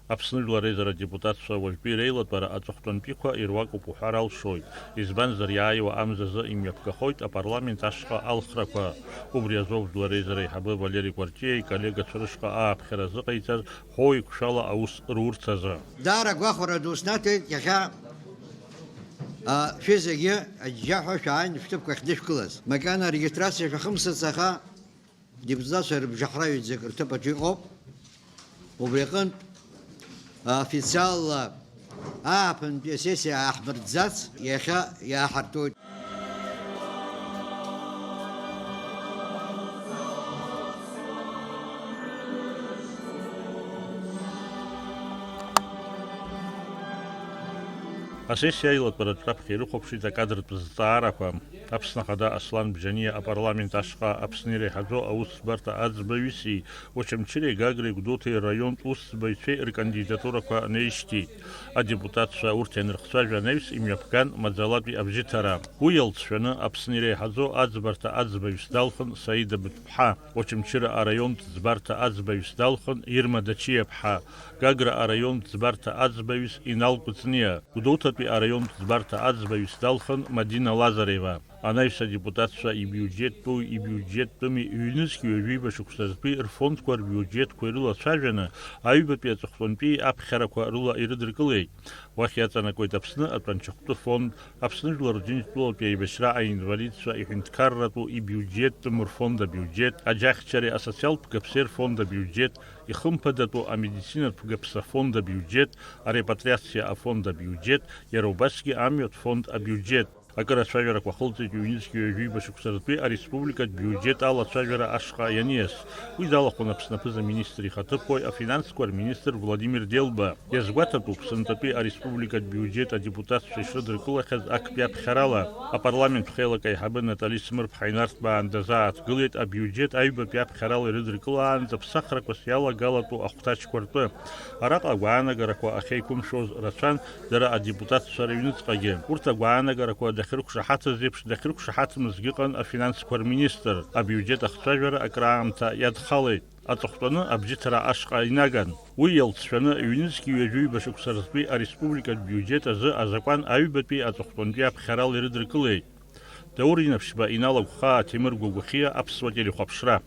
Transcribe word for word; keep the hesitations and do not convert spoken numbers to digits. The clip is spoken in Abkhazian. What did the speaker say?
Аԥсны Жәлар Реизара адепутатцәа уажәтәи реилатәара аҵыхәтәантәиқәа ируакуп уҳәар алшоит, избанзар, иааиуа амзазы имҩаԥгахоит апарламент ашҟа алхрақәа. Убри азоуп Жәлар Реизара аиҳабы Валери Кәарҷиа иколлегацәа рышҟа ааԥхьара азыҟаиҵаз ҳәоу еиқәшәала аус рурц азы. Даара агәахәара ду снаҭеит иахьа, а, шәызегьы аџьџьаҳәа шәааины шәҭыԥқәа ахьнышәкылаз. Макьана арегистрациа шәахымсыц, аха депутатцәа рыбжьаҳраҩӡак рҭыԥ аҿы иҟоуп. Убри аҟынтә, а, официалла ааԥынтәи асессиа ааҳмыртӡац, иахьа иааҳартуеит. Асессиа аилатәаратә раԥхьа ирыхәаԥшит акадртә зҵаарақәа. Аԥсны Ахада Аслан Бжьаниа апарламент ашҟа Аԥсны иреиҳаӡоу аусӡбарҭа аӡбаҩыси Очамчыреи Гагреи Гәдоуҭеи рраионтә усӡбаҩцәеи ркандидатурақәа неишьҭит. Адепутатцәа урҭ ианырхцәажәа анаҩс имҩаԥган маӡалатәи абжьыҭара. Уи иалҵшәаны Аԥсны иреиҳаӡоу аӡбарҭа аӡбаҩыс далхын Саида Быҭәԥҳа, Очамчыра араионтә ӡбарҭа аӡбаҩыс далхын Ирма Дачиаԥҳа, Гагра араионтә ӡбарҭа аӡбаҩыс Инал Кәыҵниа, Гәдоуҭатәи араионтә ӡбарҭа аӡбаҩыс далхын Мадина Лазарева. Анаҩс адепутатцәа ибиуџьеттәу, ибиуџьеттәыми, ҩнызқьи ҩажәиба шықәса ртәи рфондқәа рбиуџьетқәа ирылацәажәаны, аҩбатәи аҵыхәтәантәи аԥхьарақәа рыла ирыдыркылеит. Уахь иаҵанакуеит Аԥсны атәанчахәтәы фонд, Аԥсны Жәлар Џьынџьтәылатәи аибашьра аинвалидцәа иҳәынҭқарратәу ибиуџьеттәым рфонд абиуџьет, аџьахьчареи асоциалтә гаԥсеи рфонд абиуџьет, ихымԥадатәу амедицинатә гаԥса фонд абиуџьет, арепатриациа афонд абиуџьет, иара убасгьы амҩатә фонд абиуџьет. Акыр ацәажәарақәа ахылҵит ҩнызқьи ҩажәиба шықәса ртәи ареспубликатә биуџьет алацәажәара ашҟа ианиас. Уи далахәын Аԥсны аԥыза-министр ихаҭыԥуаҩ, афинансқәа рминистр Владимир Делба. Иазгәаҭатәуп, сынтәатәи ареспубликатә биуџьет адепутатцәа ишрыдыркылахьаз актәи аԥхьарала. Апарламент хеилак аиҳабы Натали Смырԥҳа инарҭбаан дазааҭгылеит абиуџьет аҩбатәи аԥхьарала ирыдыркылаанӡа ԥсахрақәас иалагалатәу ахәҭаҷқәа ртәы. Араҟа агәаанагарақәа ахьеиқәымшәоз рацәан дара адепутатцәа рыҩныҵҟагьы. Урҭ агәаанагарақәа дахьрықәшаҳаҭыз еиԥш дахьрықәшаҳаҭымызгьы ыҟан афинансқәа рминистр. Абиуџьет ахцәажәара акраамҭа иадхалеит. Аҵыхәтәаны абжьыҭара ашҟа инаган. Уи иалҵшәаны, ҩнызқьи ҩажәиба шықәса рзтәи ареспубликатә биуџьет азы азакәан аҩбатәи аҵыхәтәантәи аԥхьарала ирыдыркылеит. Даур Инаԥшьба, Инал Агәхаа, Ҭемыр Гәагәахиа, Аԥсуа телехәаԥшра.